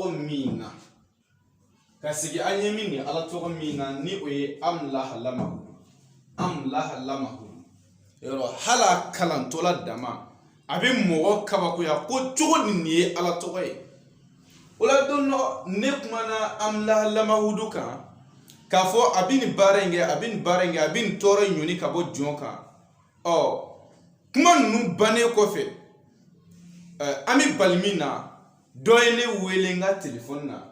Min na ka sigi an ye min ni Ala tɔgɔ min na, ni o ye amulahalamahudu, amulahalamahudu. Yɔrɔ hali a kalantɔla dama, a bɛ mɔgɔ kabakoya ko cogo di nin ye Ala tɔgɔ ye. O la, don dɔ ne kumana amulahalamahudu kan k'a fɔ a bɛ nin baara in kɛ, a bɛ nin baara in kɛ, a bɛ nin tɔɔrɔ in ɲɔni ka bɔ jɔn kan. Ɔ, kuma ninnu bannen kɔfɛ, an bɛ bali min na, dɔ ye ne wele n ka telefɔni na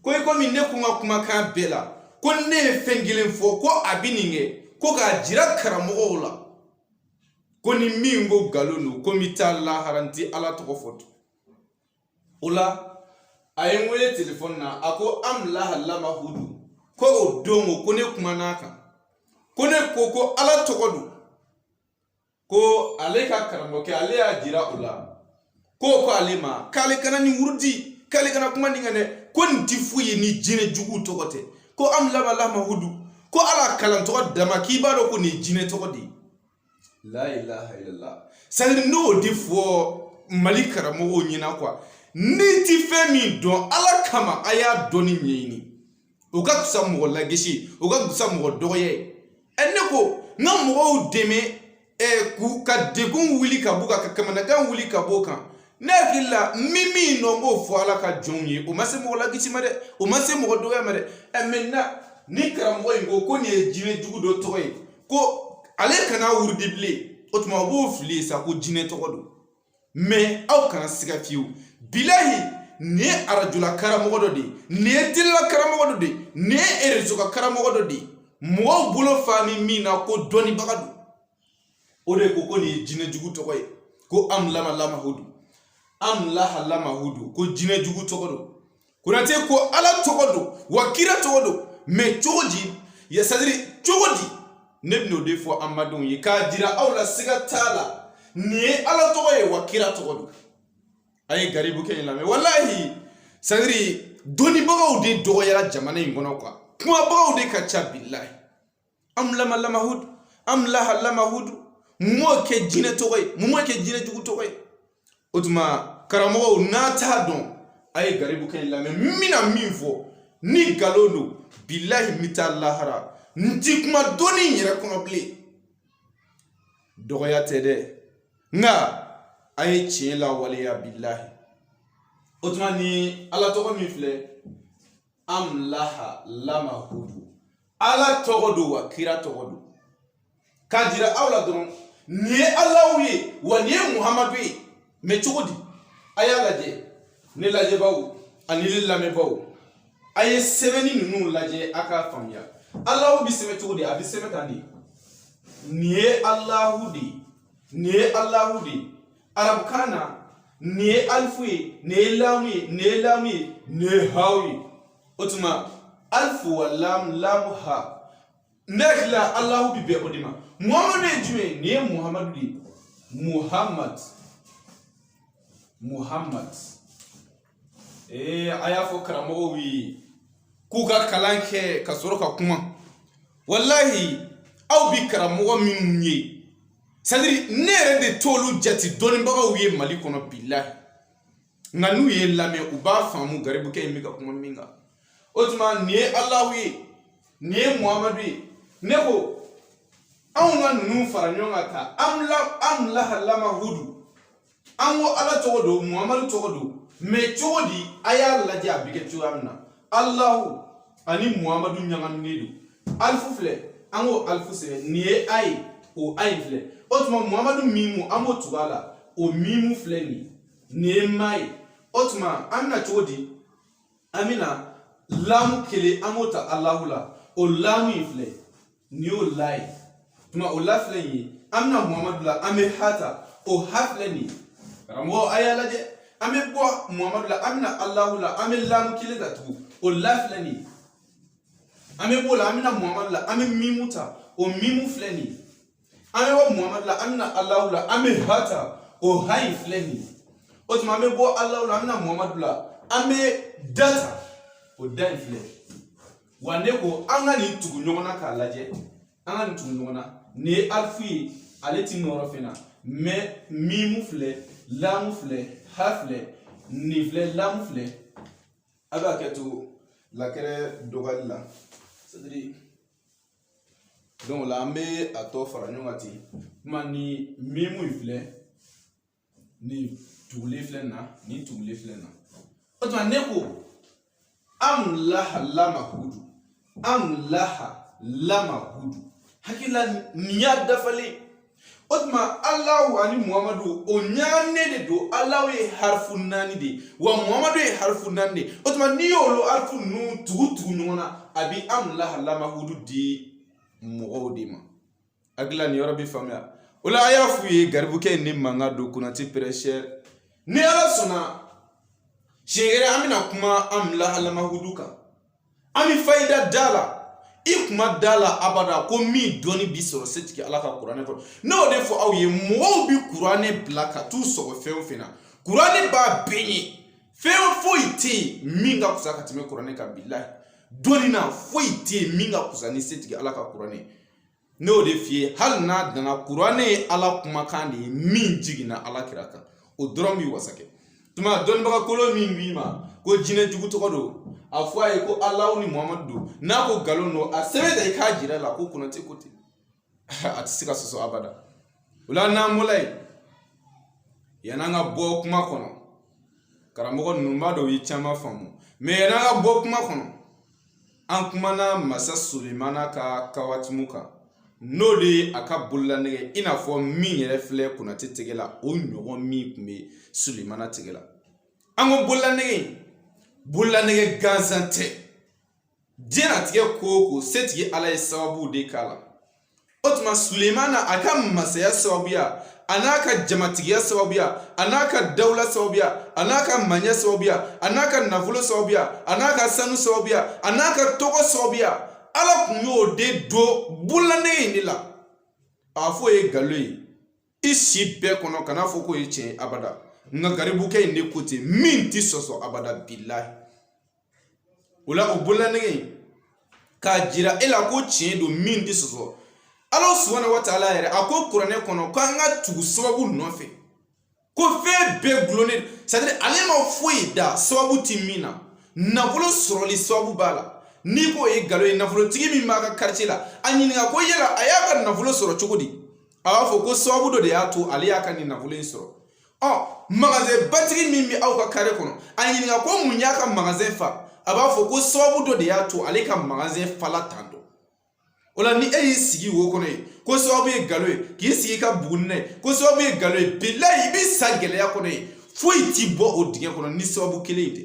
ko i komi ne ko n ka kumakan bɛɛ la ko ne ye fɛn kelen fɔ ko a bɛ nin kɛ, ko k'a jira karamɔgɔw la, ko ni min ko nkalon don, ko n bɛ taa lahara, n tɛ Ala tɔgɔ fɔ tun. O la, a ye n wele telefɔni na, a ko amulahalamahudu, ko o don ko ne kumana a kan, ko ne ko ko Ala tɔgɔ don, ko ale ka karamɔgɔkɛ, ale y'a jira o la ko ale ma k'ale kana nin wurudi, k'ale kana kuma nin kan dɛ, ko nin ti foyi ye ni jinɛ juguw tɔgɔ tɛ, ko amulahalamahudu, ko ala kalan tɔgɔ dama k'i b'a dɔn ko nin ye jinɛ tɔgɔ de ye. La ilaha illallah. C'est à dire, n'o de fɔ Mali karamɔgɔw ɲɛna quoi, n'i ti fɛn min dɔn, Ala kama, a y'a dɔnni ɲɛɲini. O ka fisa mɔgɔ lagesi, o ka fisa mɔgɔ dɔgɔya ye. Ɛ, ne ko n ka mɔgɔw dɛmɛ k'u ka degun wuli ka b'u kan, ka kamanagan wuli ka b'o kan. Ne hakili la, n bɛ min dɔn, n b'o fɔ Ala ka jɔnw ye. O ma se mɔgɔ lagesi ma dɛ, o ma se mɔgɔ dɔgɔya ma dɛ. Ɛ, maintenant, ni karamɔgɔ in ko ko nin ye jinɛ jugu dɔ tɔgɔ ye, ko ale kana wurudi bilen, o tuma o b'o fili sa ko jinɛ tɔgɔ don. Mais aw kana siga fiyewu, bilahi, nin ye arajola karamɔgɔ dɔ de ye, nin ye telila karamɔgɔ dɔ de ye, nin ye réseau ka karamɔgɔ dɔ de ye, mɔgɔw bolo fa ni min na ko dɔnnibaga don. O de ko ko nin ye jinɛ jugu tɔgɔ ye, ko amulamalamahudu, amulahalamahudu, ko jinɛ jugu tɔgɔ don. Konate ko Ala tɔgɔ don wa kira tɔgɔ don. Mais cogo di? C'est à dire, cogo di? Ne bɛn'o de fɔ an badenw ye k'a jira aw la, siga t'a la, nin ye Ala tɔgɔ ye wa kira tɔgɔ don. A ye garibukɛ in lamɛn. Walahi, c'est à dire, dɔnnibagaw de dɔgɔyara jamana in kɔnɔ quoi, kumabagaw de ka ca. Bilahi, amulamalamahudu, amulahalamahudu, mun m'o kɛ jinɛ tɔgɔ ye? Mun m'o kɛ jinɛ jugu tɔgɔ ye? O tuma, karamɔgɔw, n'a t'a dɔn, a ye garibukɛ in lamɛn. N bɛna min fɔ, ni nkalon don, bilahi, n bɛ taa lahara, n ti kuma dɔnni in yɛrɛ kɔnɔ bilen. Dɔgɔya tɛ dɛ, nka a ye tiɲɛ lawaleya, bilahi. O tuma, ni Ala tɔgɔ min filɛ, amulaha lamahudu, Ala tɔgɔ don wa kira tɔgɔ don. K'a jira aw la dɔrɔn, nin ye Alahu ye wa nin ye Muhamadu ye. Mais cogo di? A y'a lajɛ, ne lajɛbaw ani ne lamɛnbaw, a ye sɛbɛnni ninnu lajɛ, a k'a faamuya. Alahu bɛ sɛbɛn cogo di? A bɛ sɛbɛn tan de. Nin ye Alahu de ye, nin ye Alahu de ye arabukan na. Nin ye alifu ye, nin ye lamu ye, nin ye lamu ye, nin ye haw ye. O tuma, alifu wa lamu, lamu ha. Ne hakili la, Alahu bi bɛn o de ma. Muhamadu ye jumɛn ye? Nin ye Muhamadu de ye, Muhamad, Muhamad. Ee, a y'a fɔ karamɔgɔw ye k'u ka kalan kɛ ka sɔrɔ ka kuma. Walahi, aw bi karamɔgɔ minnu ye, c'est à dire, ne yɛrɛ de t'olu jate dɔnnibagaw ye Mali kɔnɔ, bilahi. Nka n'u ye lamɛn, u b'a faamu garibukɛ in bɛ ka kuma min kan. O tuma, nin ye Alahu ye, nin ye Muhamadu ye. Ne ko anw ka ninnu fara ɲɔgɔn kan ta amulahalamahudu, an ko Ala tɔgɔ don, Muhamadu tɔgɔ don. Mais cogo di? A y'a lajɛ, a bɛ kɛ cogoya min na, Alahu ani Muhamadu ɲagaminen don. Alifu filɛ, an k'o alifu sɛbɛn, nin ye a ye, o a in filɛ. O tuma, Muhamadu mimu, an b'o tugu a la, o mimu filɛ nin ye, nin ye ma ye. O tuma, an bɛna cogo di? An bɛna lamu kelen, an b'o ta Alahu la, o lamu in filɛ nin y'o la ye. Tuma, o la filɛ nin ye. An bɛna Muhamadu la, an bɛ ha ta, o ha filɛ nin ye. Karamɔgɔ, a y'a lajɛ, an bɛ bɔ Muhamadu la, an bɛna Alahu la, an bɛ lamu kelen ta tugun, o la filɛ nin ye. An bɛ b'o la, an bɛna Muhamadu la, an bɛ mimu ta, o mimu filɛ nin ye. An bɛ bɔ Muhamadu la, an bɛna Alahu la, an bɛ ha ta, o ha in filɛ nin ye. O tuma, an bɛ bɔ Alahu la, an bɛna Muhamadu la, an bɛ da ta, o da in filɛ. Wa ne ko an ka nin tugu ɲɔgɔn na k'a lajɛ, an ka nin tugu ɲɔgɔn na. Nin ye alifu ye, ale ti nɔrɔ fɛn na. Mais mimu filɛ, lamu filɛ, ha filɛ, nin filɛ, lamu filɛ. A bɛ hakɛ to lakɛrɛ dɔgɔyali la, c'est-à-dire donc o la an bɛ a tɔ fara ɲɔgɔn kan ten. Kuma ni mimu in filɛ, nin tugulen filɛ nin na, nin tugulen filɛ nin na. O tuma ne ko amulaha lamahudu, amulaha lamahudu, hakili la nin y'a dafalen. O tuma Alahu ani Muhamadu o ɲagaminen de don. Alahu ye harifu 4 de ye, wa Muhamadu ye harifu 4 de ye. O tuma n'i y'olu harifu ninnu tugu tugu ɲɔgɔn na, a bɛ amulaha lamahudu di mɔgɔw de ma. Hakili la nin yɔrɔ bɛ faamuya. O la a y'a f'u ye, garibukɛ in ni mankan don Konate prêcheur. Ni Ala sɔnna, siɲɛ wɛrɛ an bɛna kuma amulaha lamahudu kan. An bɛ fayida da la, i kuma da la abada ko min dɔnni bi sɔrɔ setigi Ala ka kuranɛ kɔnɔ. Ne y'o de fɔ aw ye, mɔgɔw bi kuranɛ bila ka t'u sɔgɔ fɛn o fɛn na, kuranɛ b'a bɛɛ ɲɛ. Fɛn foyi tɛ yen min ka fisa ka tɛmɛ kuranɛ kan. Bilahi, dɔnni na foyi tɛ yen min ka fisa ni setigi Ala ka kuranɛ ye. Ne y'o de f'i ye, hali n'a danna, kuranɛ ye Ala kumakan de ye min jiginna Ala kira kan, o dɔrɔn b'i wasa kɛ. Tuma dɔnnibaga kolon min b'i ma ko jinɛ jugu tɔgɔ don, a fɔ a ye ko Alahu ni Muhamadu don. N'a ko nkalon don, a sɛbɛn ta i k'a jira la ko Konate ko ten, a tɛ se ka sɔsɔ abada. O la n'an bɔla yen, yann'an ka bɔ kuma kɔnɔ, karamɔgɔ ninnu b'a dɔn u ye caman faamu, mais yann'an ka bɔ kuma kɔnɔ, an kumana masa Sulemana ka kawatimu kan, n'o de ye a ka bololanɛgɛ, i n'a fɔ min yɛrɛ filɛ Konate tɛgɛ la, o ɲɔgɔn min tun bɛ Sulemana tɛgɛ la. An ko bololanɛgɛ in, bololanɛgɛ gansan tɛ. Diɲɛlatigɛ ko o ko, setigi Ala ye sababu de k'a la. O tuma Sulemana a ka masaya sababuya, a n'a ka jamatigiya sababuya, a n'a ka dawula sababuya, a n'a ka maɲɛ sababuya, a n'a ka nafolo sababuya, a n'a ka sanu sababuya, a n'a ka tɔgɔ sababuya, Ala kun y'o de don bololanɛgɛ in de la. A fɔ o ye nkalon ye i si bɛɛ kɔnɔ, kana fɔ k'o ye tiɲɛ ye abada. Nka garibukɛ in de ko ten, min ti sɔsɔ abada, bilahi. O la o bololanɛgɛ in k'a jira e la ko tiɲɛ don min ti sɔsɔ. Ala subahana wa taala yɛrɛ a ko kuranɛ kɔnɔ ko an ka tugu sababu nɔfɛ, ko fɛn bɛɛ gulonnen, c'est à dire ale ma foyi da sababu ti min na. Nafolo sɔrɔli sababu b'a la. N'i k'o ye nkalon ye, nafolotigi min b'a ka quartier la, a ɲininka ko yala a y'a ka nafolo sɔrɔ cogo di? A b'a fɔ ko sababu dɔ de y'a to ale y'a ka nin nafolo in sɔrɔ. Ɔ magasin batigi min bɛ aw ka carré kɔnɔ, a ɲininka ko mun y'a ka magasin fa? A b'a fɔ ko sababu dɔ de y'a to ale ka magasin fala tan dɔn. O la ni e y'i sigi wo kɔnɔ yen ko sababu ye nkalon ye, k'i sigi ka buguni n'a ye ko sababu ye nkalon ye, bilayi i bɛ sa gɛlɛya kɔnɔ yen. Foyi ti bɔ o dingɛ kɔnɔ ni sababu kelen in tɛ.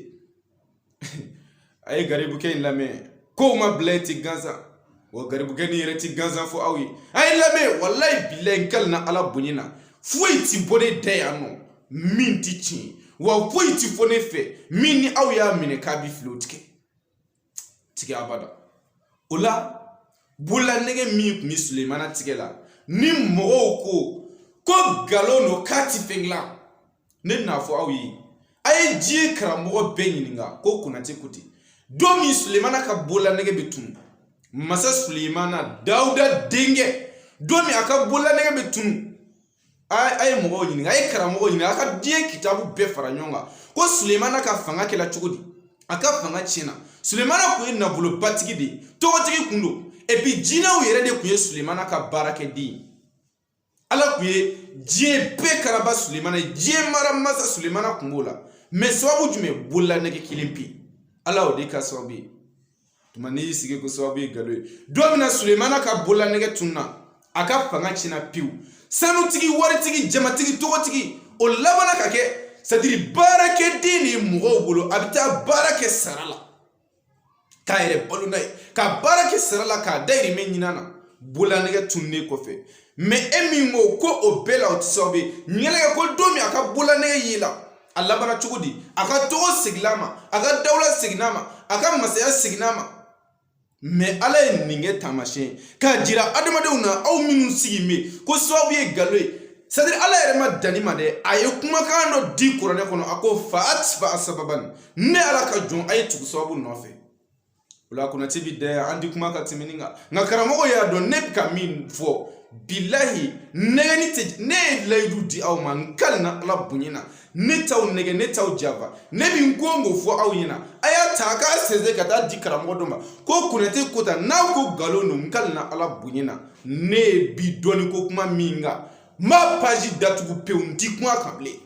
A ye garibukɛ in lamɛn, kow ma bila yen ti gansan wa, garibukɛ ni yɛrɛ ti gansan fɔ aw ye. A ye lamɛn, walayi bilayi, n kalina Ala bonya na, foyi ti bɔ ne da yan nɔ min ti tiɲɛ, wa foyi ti fɔ ne fɛ min ni aw y'a minɛ k'a bi fili o tigɛ tigɛ abada. O la bololanɛgɛ min tun bɛ Sulemana tigɛ la, ni mɔgɔw ko ko nkalon don k'a ti fɛn dilan, ne bɛna fɔ aw ye, a ye diɲɛ karamɔgɔ bɛɛ ɲininka ko Konate ko ten. Don min Sulemana ka bololanɛgɛ bɛ tunu, masa Sulemana Dawuda denkɛ, don min a ka bololanɛgɛ bɛ tunu, a ye mɔgɔw ɲininka, a ye karamɔgɔw ɲininka, a ka diɲɛ kitabu bɛɛ fara ɲɔgɔn kan ko Sulemana ka fanga kɛla cogo di? A ka fanga tiɲɛna. Sulemana kun ye nafolobatigi de ye, tɔgɔtigi kun don, et puis jinɛw yɛrɛ de kun ye Sulemana ka baarakɛden ye. Ala kun ye diɲɛ bɛɛ karaba Sulemana ye, diɲɛ mara masa Sulemana kun b'o la. Mais sababu jumɛn? Bololanɛgɛ kelen pe, Ala o de ka sababu ye. Tuma n'i y'i sigi ko sababu ye nkalon ye, don min na Sulemana ka bololanɛgɛ tununa, a ka fanga tiɲɛna pewu. Sanutigi, waritigi, jamatigi, tɔgɔtigi, o labanna ka kɛ, c'est à dire baarakɛden de ye mɔgɔw bolo. A bɛ taa baara kɛ sara la k'a yɛrɛ balo n'a ye, ka baara kɛ sara la k'a dayirimɛ ɲini a na, bololanɛgɛ tununnen kɔfɛ. Mais e min ko ko o bɛɛ la o tɛ sababu ye, ɲininkali kɛ ko don min a ka bololanɛgɛ ye la, a labanna cogo di? A ka tɔgɔ seginna a ma, a ka dawula seginna a ma, a ka masaya seginna a ma. Mais Ala ye nin kɛ taamasiyɛn ye k'a jira adamadenw na, aw minnu sigi bɛ ko sababu ye nkalon ye. C'est à dire Ala yɛrɛ ma danni ma dɛ, a ye kumakan dɔ di kuranɛ kɔnɔ, a ko fa atba sababan, ne Ala ka jɔn, a ye tugu sababu nɔfɛ. O la Konate bi da yan, an di kuma ka tɛmɛ nin kan. Nka karamɔgɔ y'a dɔn ne bɛ ka min fɔ, bilahi nɛgɛni tɛ. Ne ye layidu di aw ma, n kalina Ala bonya na, ne t'aw nɛgɛ, ne t'aw janfa. Ne bɛ n ko fɔ aw ɲɛna, a y'a y'a ta a k'a sɛnsɛn ka taa di karamɔgɔ dɔ ma ko Konate ko ta, n'a ko nkalon don, n kalenna Ala bonya na. Ne ye bi dɔnni ko kuma min kan, n b'a page datugu pewu, n ti kuma kan bilen.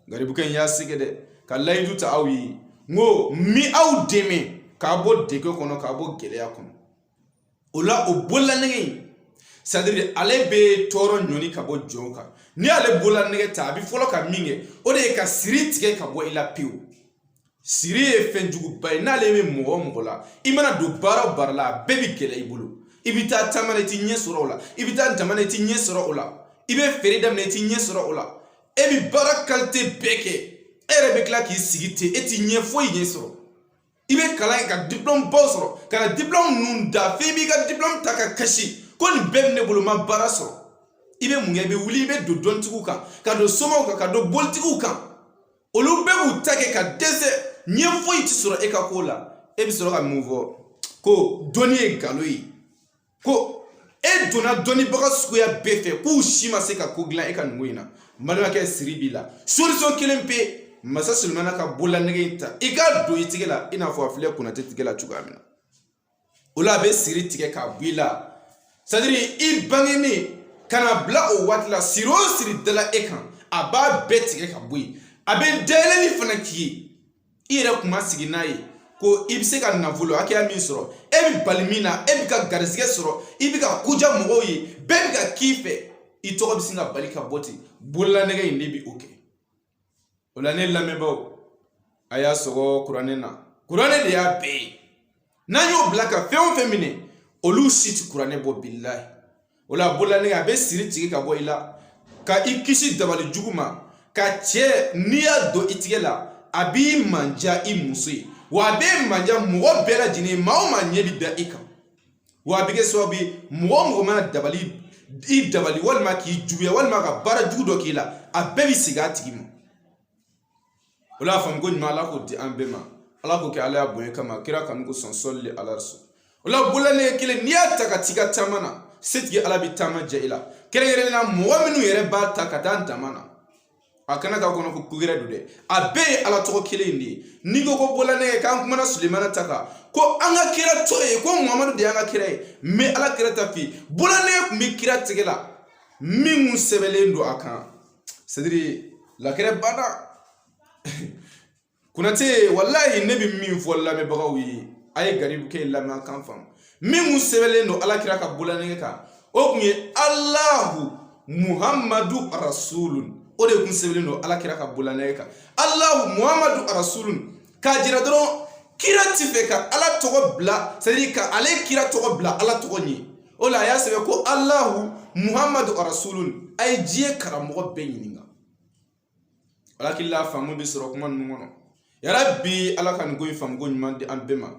Garibukɛ in y'a sɛgɛ dɛ ka layidu ta aw ye. N ko n bi aw dɛmɛ k'a bɔ degun kɔnɔ, k'a bɔ gɛlɛya kɔnɔ. O la, o bololanɛgɛ in, c'est-à-dire ale bɛ tɔɔrɔ ɲɔni ka bɔ jɔn kan. N'i y'ale bololanɛgɛ ta, a bɛ fɔlɔ ka min kɛ, o de ye ka siri tigɛ ka bɔ i la pewu. Siri ye fɛn juguba ye. N'ale bɛ mɔgɔ o mɔgɔ la, i mana don baara o baara la, a bɛɛ bɛ gɛlɛya i bolo. I bɛ taa taama na, i ti ɲɛ sɔrɔ o la. I bɛ taa jama na, i ti ɲɛ sɔrɔ o la. I bɛ feere daminɛ, i ti ɲɛ sɔrɔ o la. E bɛ baara qualité bɛɛ kɛ, e yɛrɛ bɛ tila k'i sigi ten, e ti ɲɛ foyi ɲɛ sɔrɔ. I bɛ kalan kɛ ka diplôme baw sɔrɔ, ka na diplôme ninnu da f'e b'i ka diplôme ta ka kasi ko nin bɛɛ bɛ ne bolo, ma baara sɔrɔ. I bɛ mun kɛ? I bɛ wuli, i bɛ don dɔntigiw kan, ka don somaw kan, ka don bolitigiw kan. Olu bɛɛ b'u ta kɛ ka dɛsɛ, ɲɛ foyi ti sɔrɔ e ka ko la. E bɛ sɔrɔ ka mun fɔ? Ko dɔnni ye nkalon ye, ko e donna dɔnnibaga suguya bɛɛ fɛ, k'u si ma se ka ko dilan e ka nin ko in na. N balimakɛ, siri b'i la, solution kelen pe: masa Sulemana ka bololanɛgɛ in ta, i k'a don i tigɛ la, i n'a fɔ a filɛ Konate tigɛ la cogoya min na. O la, a bɛ siri tigɛ k'a bɔ i la, c'est-à-dire i bangenen ka na bila o waati la, siri o siri dala e kan, a b'a bɛɛ tigɛ ka bɔ yen. A bɛ dayɛlɛli fana k'i ye. I yɛrɛ kun ma sigi n'a ye ko i bɛ se ka nafolo hakɛya min sɔrɔ, e bɛ bali min na, e bɛ ka garisɛgɛ sɔrɔ, i bɛ ka koja mɔgɔw ye, bɛɛ bɛ ka k'i fɛ, i tɔgɔ bɛ sin ka bali ka bɔ ten. Bololanɛgɛ in de bi o kɛ. O la, ne lamɛnbaaw, a y'a sɔgɔ kuranɛ na. Kuranɛ de y'a bɛɛ ye. N'an y'o bila ka fɛn o fɛn minɛ, olu si ti kuranɛ bɔ, bilahi. O la, bololanɛgɛ, a bɛ siri tigɛ ka bɔ i la, ka i kisi dabali jugu ma. Ka cɛ, n'i y'a don i tigɛ la, a b'i manja i muso ye, wa a bɛ manja mɔgɔ bɛɛ lajɛlen ye, maa o maa ɲɛ bɛ da i kan. Wa a bɛ kɛ sababu ye, mɔgɔ o mɔgɔ mana dabali i dabali, walima k'i juguya, walima ka baara jugu dɔ k'i la, a bɛɛ bɛ segin a tigi ma. O la, faamu ko ɲuman, Ala k'o di an bɛɛ ma. Ala k'o kɛ Ala y'a bonya kama, kira kanu kosɔn, sɔli ala so. O la, bololanɛgɛ kelen, n'i y'a ta ka t'i ka taama na, setigi Ala bɛ taama jɛ i la. Kɛrɛnkɛrɛnnenya la, mɔgɔ minnu yɛrɛ b'a ta ka taa dama na, a kana k'a kɔnɔ ko ko wɛrɛ don dɛ, a bɛɛ ye Ala tɔgɔ kelen in de ye. N'i ko ko bololanɛgɛ, k'an kumana Sulemana ta kan, ko an ka kira tɔ ye, ko Muhamadu de y'an ka kira ye, n bɛ Ala kira ta f'i ye. Bololanɛgɛ tun bɛ kira tigɛ la min kun sɛbɛnlen don a kan, c'est-à-dire lakɛrɛ banna. Konate, walayi, ne bɛ min fɔ lamɛnbagaw ye, a ye garibukɛ lamɛn kan faamu. Min kun sɛbɛnlen don Ala kira ka bololanɛgɛ kan, o kun ye Alahu Muhamadu Rasulun. O de kun sɛbɛnlen don Ala kira ka bololanɛgɛ kan, Alahu Muhamadu Rasulun. K'a jira dɔrɔn, kira ti fɛ ka Ala tɔgɔ bila, c'est à dire ka ale kira tɔgɔ bila Ala tɔgɔ ɲɛ. O la, a y'a sɛbɛn ko Alahu Muhamadu Rasulun. A ye diɲɛ karamɔgɔ bɛɛ ɲininka, ala hakili la, faamu bɛ sɔrɔ kuma ninnu kɔnɔ. Yarabi, Ala ka nin ko in faamu ko ɲuman di an bɛɛ ma.